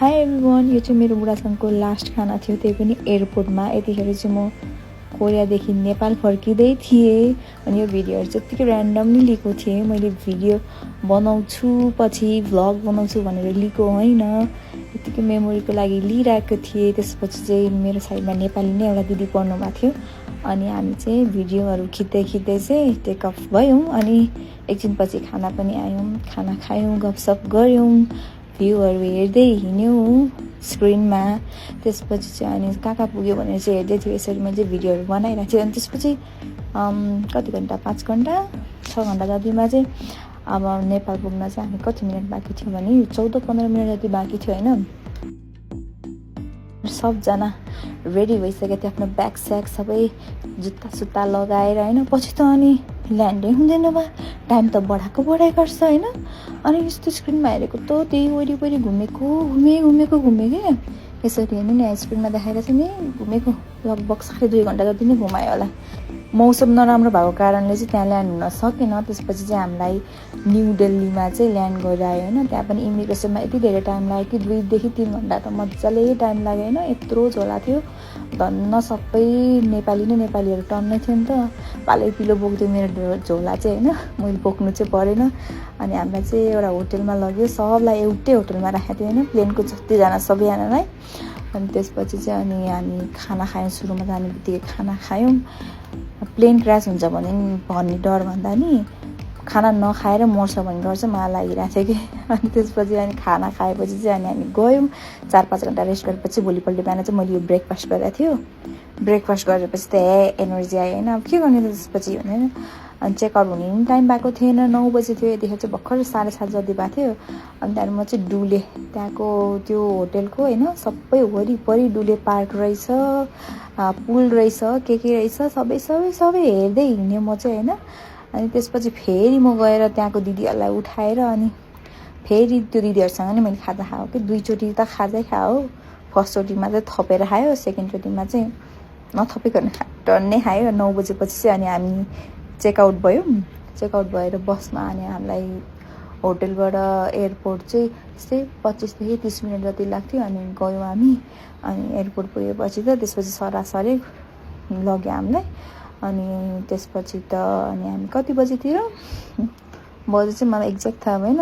High everyone, यो चाहिँ मेरो बुढासँगको लास्ट खाना थियो, त्यही पनि एयरपोर्टमा। यतिखेर चाहिँ म कोरियादेखि नेपाल फर्किँदै थिएँ अनि यो भिडियोहरू चाहिँ यत्तिकै ऱ्यान्डमली लिएको थिएँ। मैले भिडियो बनाउँछु पछि भ्लग बनाउँछु भनेर लिएको होइन, यत्तिकै मेमोरीको लागि लिइरहेको थिएँ। त्यसपछि चाहिँ मेरो साइडमा नेपाली नै एउटा दिदी पढ्नु भएको थियो अनि हामी चाहिँ भिडियोहरू खिच्दै चाहिँ टेक अफ भयौँ अनि एकछिनपछि खाना पनि आयौँ, खाना खायौँ, गफसफ गऱ्यौँ, भ्यूहरू हेर्दै हिँड्यौँ स्क्रिनमा। त्यसपछि चाहिँ अनि कहाँ पुग्यो भनेर चाहिँ हेर्दै थियो। यसरी मैले चाहिँ भिडियोहरू बनाइरहेको थिएँ अनि त्यसपछि कति घन्टा 5 घन्टा 6 घन्टा जतिमा चाहिँ अब नेपाल पुग्न चाहिँ हामी कति मिनट बाँकी थियो भने 14-15 मिनट जति बाँकी थियो होइन। सबजना रेडी भइसकेको थियो, आफ्नो ब्याग स्याग सबै जुत्ता सुत्ता लगाएर होइन। पछि त अनि ल्यान्डै हुँदैन बा, टाइम त बढाएको गर्छ होइन। अनि यस्तो स्क्रिनमा हेरेको त त्यही वरिपरि घुमेँ यसरी हेर्नु नि, स्क्रिनमा देखाएर चाहिँ नि घुमेको लगभग 2.5 घन्टा जति नै घुमायो होला। मौसम नराम्रो भएको कारणले चाहिँ त्यहाँ ल्यान्ड हुन सकेन। त्यसपछि चाहिँ हामीलाई न्यू दिल्लीमा चाहिँ ल्यान्ड गरायो होइन। त्यहाँ पनि इमिग्रेसनमा यति धेरै टाइम लाग्यो कि 2 देखि 3 घन्टा त मजाले टाइम लाग्यो होइन। यत्रो झोला थियो, धन्न सबै नेपालीहरू टन्नै थियो नि त। पालै पिलो बोक्थ्यो मेरो झोला चाहिँ होइन, मैले बोक्नु चाहिँ परेन। अनि हामीलाई चाहिँ एउटा होटेलमा लग्यो, सबलाई एउटै होटेलमा राखेको थियो होइन, प्लेनको जतिजना सबैजनालाई। अनि त्यसपछि चाहिँ अनि हामी खाना खायौँ। सुरुमा जाने बित्तिकै खाना खायौँ। प्लेन क्रास हुन्छ भन्ने डर भन्दा नि खाना नखाएर मर्छ भन्ने डर चाहिँ मलाई लागिरहेको थियो कि। अनि त्यसपछि अनि खाना खाएपछि चाहिँ अनि हामी गयौँ। 4-5 घन्टा रेस्ट गरेपछि भोलिपल्ट बिहान चाहिँ मैले यो ब्रेकफास्ट गरेको थियो। ब्रेकफास्ट गरेपछि त एनर्जी आयो होइन। अब के गर्ने त त्यसपछि होइन। अनि चेकआउट हुने पनि टाइम भएको थिएन, 9 बजी थियो। यतिखेर चाहिँ भर्खर 7:30 जति भएको थियो। अनि त्यहाँदेखि म चाहिँ डुले त्यहाँको त्यो होटेलको होइन, सबै वरिपरि डुले पार्क रहेछ, पुल रहेछ, के रहेछ, सबै हेर्दै हिँड्यो म चाहिँ होइन। अनि त्यसपछि फेरि म गएर त्यहाँको दिदीहरूलाई उठाएर अनि फेरि त्यो दिदीहरूसँग नै मैले खाजा खाएको कि 2 चोटि त खाजै खायो। फर्स्ट चोटिमा चाहिँ थपेर खायो, सेकेन्ड चोटिमा चाहिँ नथपिकन टन्नै खायो। 9 बजेपछि चाहिँ अनि हामी चेकआउट भएर बसमा अनि हामीलाई होटेलबाट एयरपोर्ट चाहिँ यस्तै 25 देखि 30 मिनट जति लाग्थ्यो। अनि गयौँ हामी। अनि एयरपोर्ट पुगेपछि त त्यसपछि सरासरी लग्यो हामीलाई। अनि त्यसपछि त अनि हामी कति बजीतिर बजे चाहिँ मलाई एक्ज्याक्ट थाहा भएन,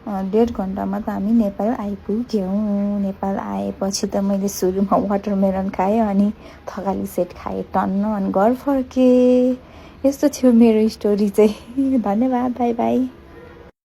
1.5 घन्टामा त हामी नेपाल आइपुग्यौँ। नेपाल आएपछि त मैले सुरुमा वाटरमेलन खाएँ अनि थकाली सेट खाएँ टन्न, अनि घर फर्केँ। यस्तो थियो मेरो स्टोरी चाहिँ। धन्यवाद, बाई बाई।